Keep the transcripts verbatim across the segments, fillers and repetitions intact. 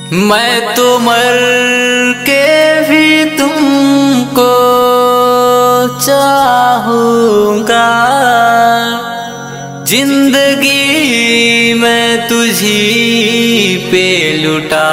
मैं तो मर के भी तुमको चाहूंगा, जिंदगी मैं तुझी पे लुटाऊंगा।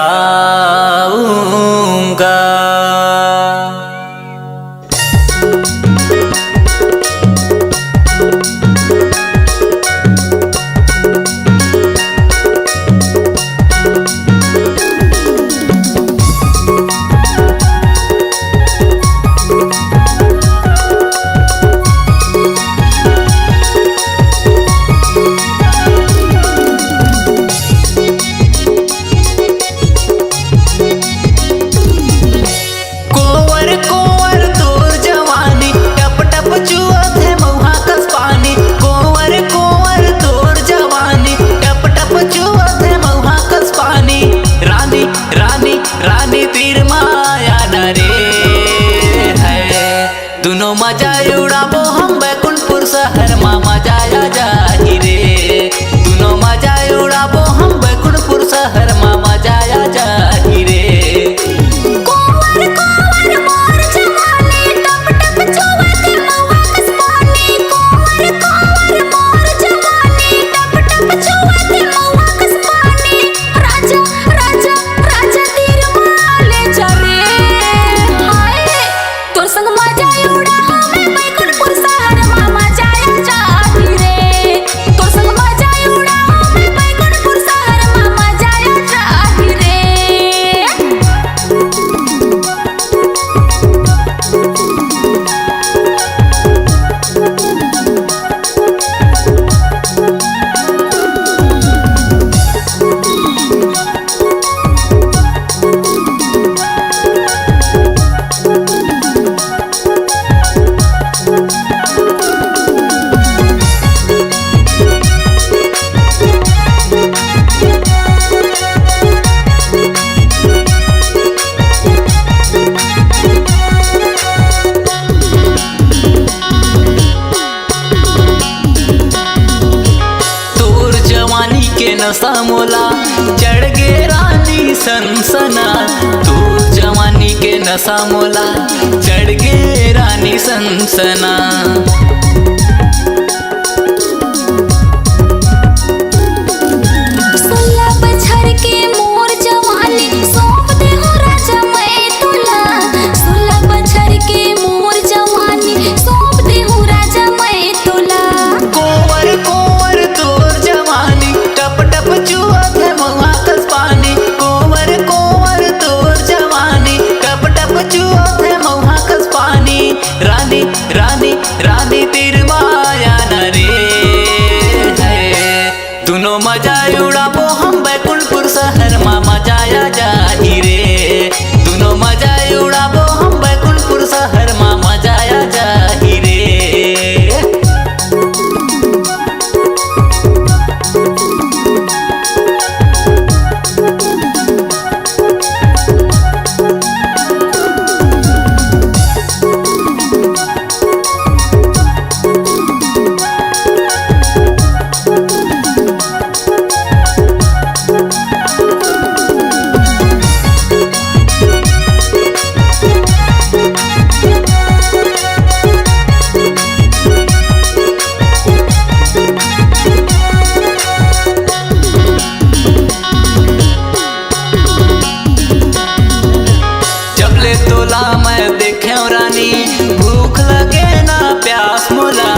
कोंवर कोंवर तोर जवानी, टप टप चुअत हे मउहा कस पानी। कोंवर कोंवर तोर जवानी, टप टप चुअत हे मउहा कस पानी। रानी, रानी, रानी तीर मा आना रे। है दुनो मजा उड़ाबो हम बैकुंठपुर शहर मा, मजा आ जाही रे। दुनो मजा उड़ाबो हम बैकुंठपुर शहर मा, मजा आ जाही रे। कोंवर कोंवर मोर जवानी, टप टप चुवत मउहा कस पानी। कोंवर कोंवर मोर जवानी, टप टप चुवत मउहा कस पानी। राजा, राजा, राजा तीर मा ले जा रे। हाय, तोर संग मजा उड़ाहूं मैं बैकुंठपुर शहर मा, मजा आ जाही रे। तोर संग मजा उड़ाहूं मैं बैकुंठपुर शहर मा, मजा आ जाही रे। तोर जवानी के नशा मोला चढ़ गे रानी सनसना। तोर जवानी के नशा मोला चढ़ गे रानी सनसना। सोलह बछर के मोर जवानी सौंप देहूं राजा मैं तोला। सोलह बछर के मोर जवानी सौंप देहूं राजा मैं तोला। कोंवर कोंवर तोर जवानी, टप टप चुअत हे मउहा कस पानी। कोंवर कोंवर तोर जवानी, टप टप चुअत हे मउहा कस पानी। रानी, रानी, रानी तीर मा आना रे। है दुनो मजा उड़ाबो हम बैकुंठपुर शहर मा, मजा आ जाही रे। दुनो मजा उड़ाबो हम बैकुंठपुर शहर मा, मजा आ जाही रे। जब ले तोला मैं देखेंव रानी, भूख लगे ना प्यास मोला।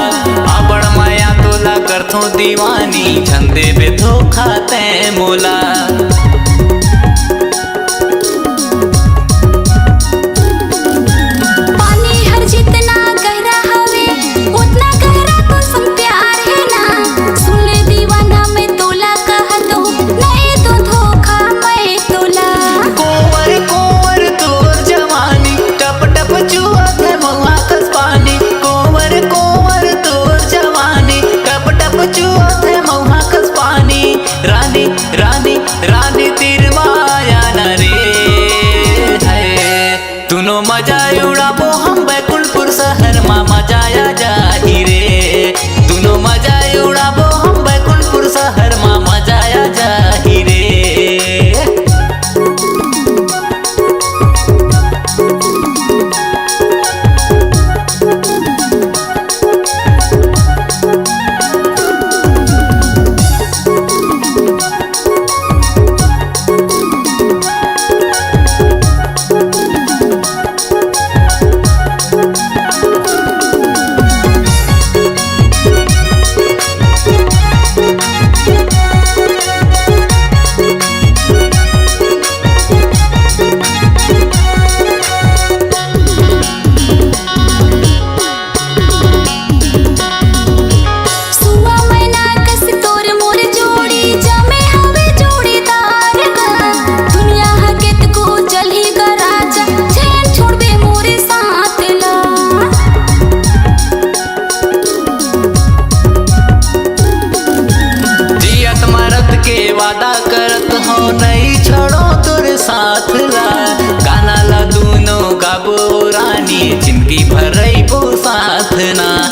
अबड़ मया तोला करथों दीवानी, झन देबे धोखा तैं मोला। पानी हर जितना गहरा हवे, उतना गहरा तोर संग प्यार हे ना। सुन ले दीवाना, मैं तोला कहत हूँ, नइ दों धोखा मैं तोला। कोंवर कोंवर तोर जवानी, टप टप चुअत हे मउहा कस पानी। कोंवर कोंवर तोर जवानी, टप टप चुअत हे मउहा कस पानी। रानी, रानी, रानी तीर मा आना रे। है दुनो मजा उड़ाबो हम बैकुंठपुर शहर मा, मजा आ जाही रे। दुनो मजा उड़ाबो हम बैकुंठपुर शहर मा, मजा आ जाही रे। छोड़ो तोर साथ ला, गाना ला दूनो गाबो रानी, जिंदगी भर रहिबो साथ ना।